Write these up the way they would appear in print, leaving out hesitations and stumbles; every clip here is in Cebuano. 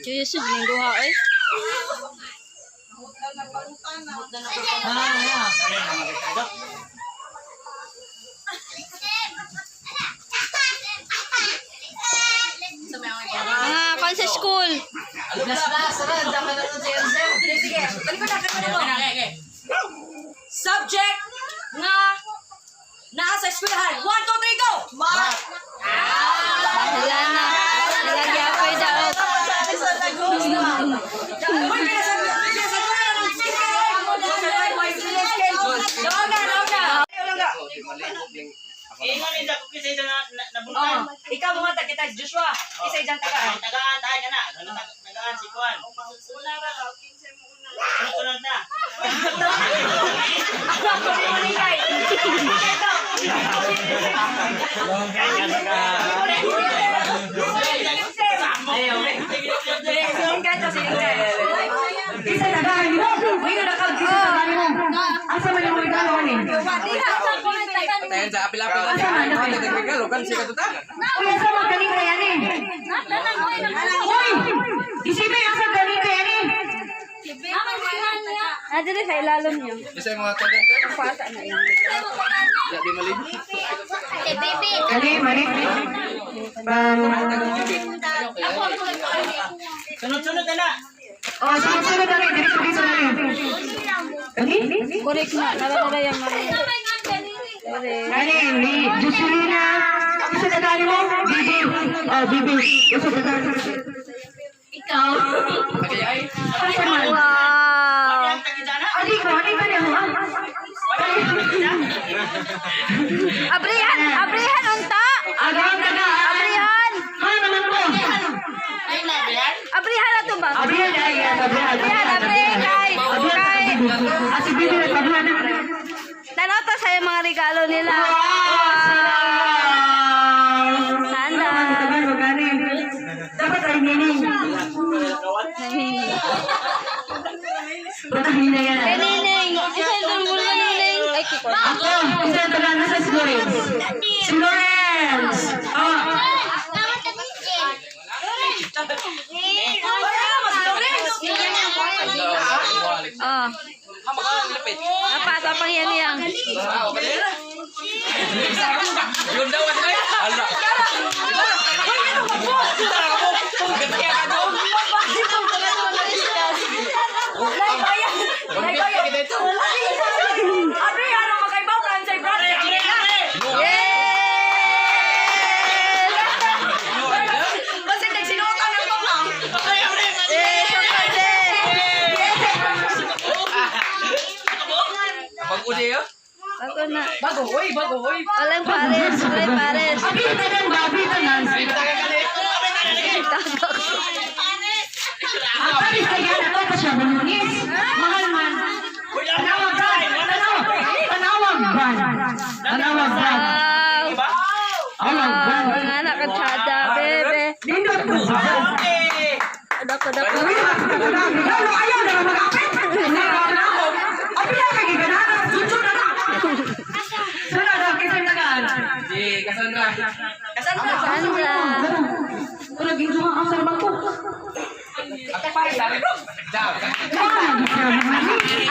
Seryoso, ning duha oy. Mga kon sa school. Sige, balik ko na, balik ko na. Subject nga naa sa eskwelahan. 1, 2, 3, go! Math! Wala na. Wala gyapoy daot. Uy, pinasaguran na ng skill. Daog na, daog na. Ayaw lang ka. Ingon ni Jack kasi isa na Oh, nabuntan. ikaw mga kita Joshua. Isa dyan tagaan. Ang tagaan tayo ka na. Ano tagaan si Juan. Sunod na. Ako si Monikay. Isa tagaan mo. Uy, nakag isa tagaan mo. Asa man yung regalo ani? Patayan sa apil-apil na siya. Ano nagregalo kan siya katuta. Uy, asa man galing kay ani? Uy! Isipin asa galing kay ani? Ah, dili sa ilalom niyo. Isa yung mga tagan ka. Ya di mali. Kali, mali. Bang. Sunod-sunod na na. Oh, sunod-sunod na rin. Dito, dito na rin. Kani? Correct na. Tara tara yung mga. Correct. Kani, ni Jocelina. Isa tagaan mo? Bibi. Oh, Bibi. Isa tagaan. Ikaw. Ay. Asa man? Wow. Ang tagidana. Ali ko, ali ka niya. Abrihan, abrihan unta. Agang tagaan. Abrihan. Ha naman ko. Abrihan na to ba? Abrihan, ay, abrihan. Abrihan, abrihan kay kay. Ah, si Bibi na tabuhan na. Tanaw to sa mga regalo nila. Wow. Sanda. Dapat ay nining. Patahin na yan. Kay Nining. Isa yung mulo Nining. Ay, kiko. Ako, isa taga nasa si Lawrence. Si Lawrence! Ah, Oh. Apa, tapang yan yang. Ah, okay. Yun daw kasi. Ala. Abrihan ang makaibaw ka sa brother. Yes! Kasi nagsinuotan ng pamang. Eh, siyempre. Bago niya. Bago na. Bago, oy, bago, oy. Walang pares, walang pares. Abi tanan ba? Abi tanan. Tagak. Ang paris kaya na to pa siya manunis. Mahal man. Tanawag ba? Tanawag. Tanawag ba? Tanawag ba? Wow. Tanawag ba? Wow, nga nakatsada, bebe. Nindot ko siya. Dako, dako. Uy, regalo ayaw na mag-apit. Regalo na ako. Abi na kay ganahan. Sunod na na. Sunod na kisay tagaan. Si Cassandra. Cassandra. Sandra. Pero ginoo ang sa bangko. Jab.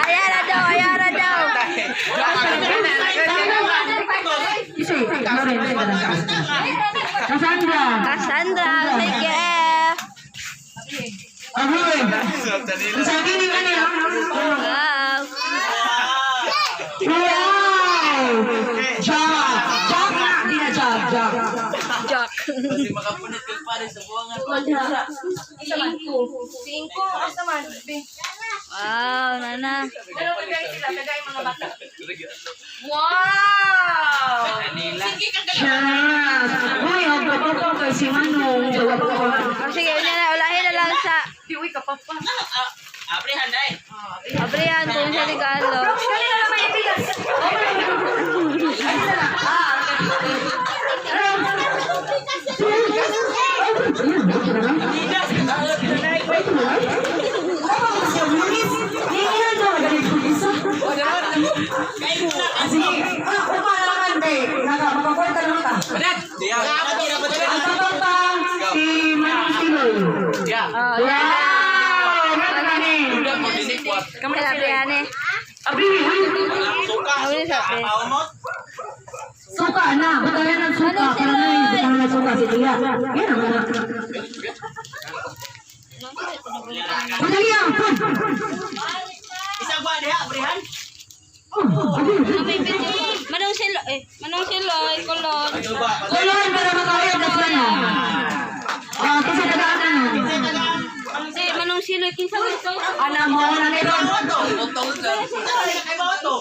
Ayara daw, ayara daw. Isay, Lawrence. Cassandra. Cassandra, sige. Ahoy. Sabi ni ano? Wow. Wow! Jack! Jack na! Di na Jack, Jack. Jack. Kasi makapunit kag pare sa buwangan. Cinco, asa man. Wow, nana. Pero tagay sila, tagay mga bata. Wow! Kanila. Jack! Uy, ang pagpapang kay si Manong. Jawab ko. Oh, sige, una na, ulahin na lang sa Di, uy, kapapa. Abrihan dai. Abrihan kung sa regalo. Kanina na may ibigas. Sige, umalaman be. Makakwenta naman ka. Padat. Diya. Ang tabang pa, si Manong Siloy. Diya. Oh, Wow! Nagkani. Kamu na abrihan eh. Abri. Suka, Ano suka. sabi? Paumot. Suka na. Batayan ng suka. Para na yung butayan ng suka si Tia. Yan ang mga. Madali ang. Isang ba diha, abrihan? Oh, abri. Manong sila eh. Manong sila kolon. Ano ba? Kulon para makawin na sila na. Ah, kasi tagaan na. Si Manong sila kinsa man to? Ana mo na meron. Kay ba to?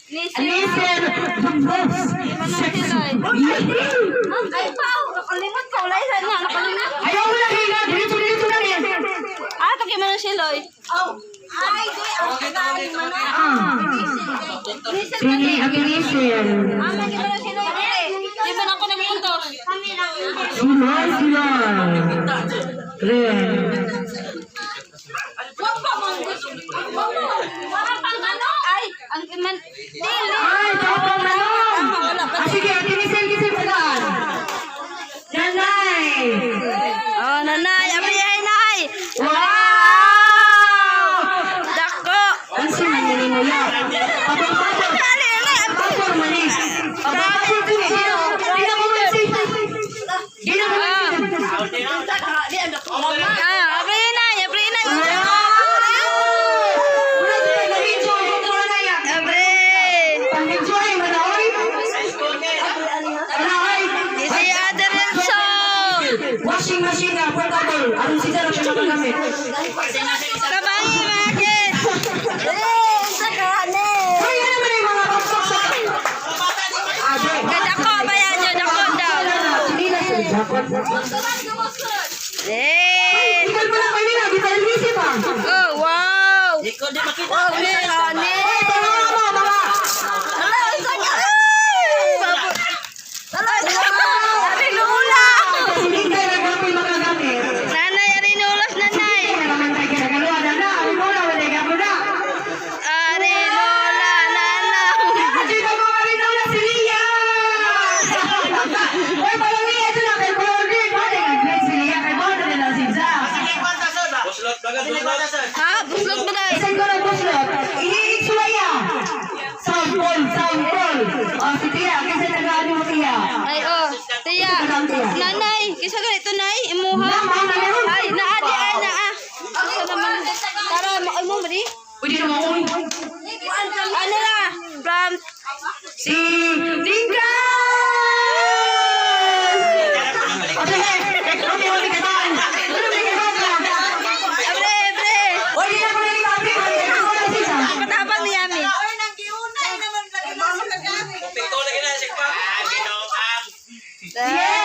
Ni si Alicia Dumbos. Manong sila. Ay pao, nakalimot ko ulay sa na nakalimot. Ayaw mo na higa. Diretso, diretso na rin. Ah, to kay Manong sila. Ay, di. Ang tagaan man. Ah. Ni sila. Sini, Alicia. Ah, kay Manong sila. Di ba na ako nagpuntos? Siloy, siloy. Tres. Wag pa man gusto. Wala pang ano? Ay, ang man dili. Ay, tapang na nun. Wala pa. Ah, sige, Ate Michelle, kisip mo daan. Nanay. Oh, nanay, abrihay nay. Wow! Dako. Ang sinanili mo yan. Pabang-pabang. Ali, ali, abri. Pabang manis. Pabang-pabang. Di na mo mansin. Di na mo mansin. Ah, abrihay nay, abrihay nay. Wala sila nag-enjoy. Wala na yan. Abre. Pang-enjoy, manaoy. Manaoy. Si Ate Renzo. Washing machine nga, portable. Aron si Sarah siya magamit. Tabangi mga kids. Eh, sa kane. Hoy, ano man yung mga bagsak sa... Ade. Kay dako ba yan yun? Dako daw. Hindi na sila dapat. Eh. Ikaw pala kayo nila, di tayo busy pa. Oh, wow. Ikaw di makita. Wow, ni kane. Hoy, tanawa mo, mga... Ala, sa kane. Ala, Arinula. Hindi kayo nagapin makagamit. Nanay, arinulas, nanay. Hindi naman tayo kinagawa na na. Ang muna, wala ka muna. Arinuла, nanay. Hindi ka mo rin na si Lia! Hoy, parang Lia, ito na kay Golden. Wala nag-grade si Lia, kay Golden na lang si Zach. Sige, kwanta sod ba? Buslot ba? Sige, kwanta sod. Ha, buslot ba dai? Isang ko ng buslot. Iiitsulaya. Sample, sample. O, si Tia, kasi tagaan mo Tia. Ay, oh. Tiya. Nanay, kisa ganito, nay. Imuha. Ay, naa di ay, naa. Asa naman. Tara, mo mo ba di? Pwede na mo. Ano na? From Si Dingka! Okay, okay, okay, kataan. Ano may kataan? Abre, abre. Oy, di na ko na ikabi. Ano si Zach? Patabang ni Yami. Ay, nang giunay naman lagi na sa kagabi. Pito lagi na siya pa. Ah, ginoang. Yeah!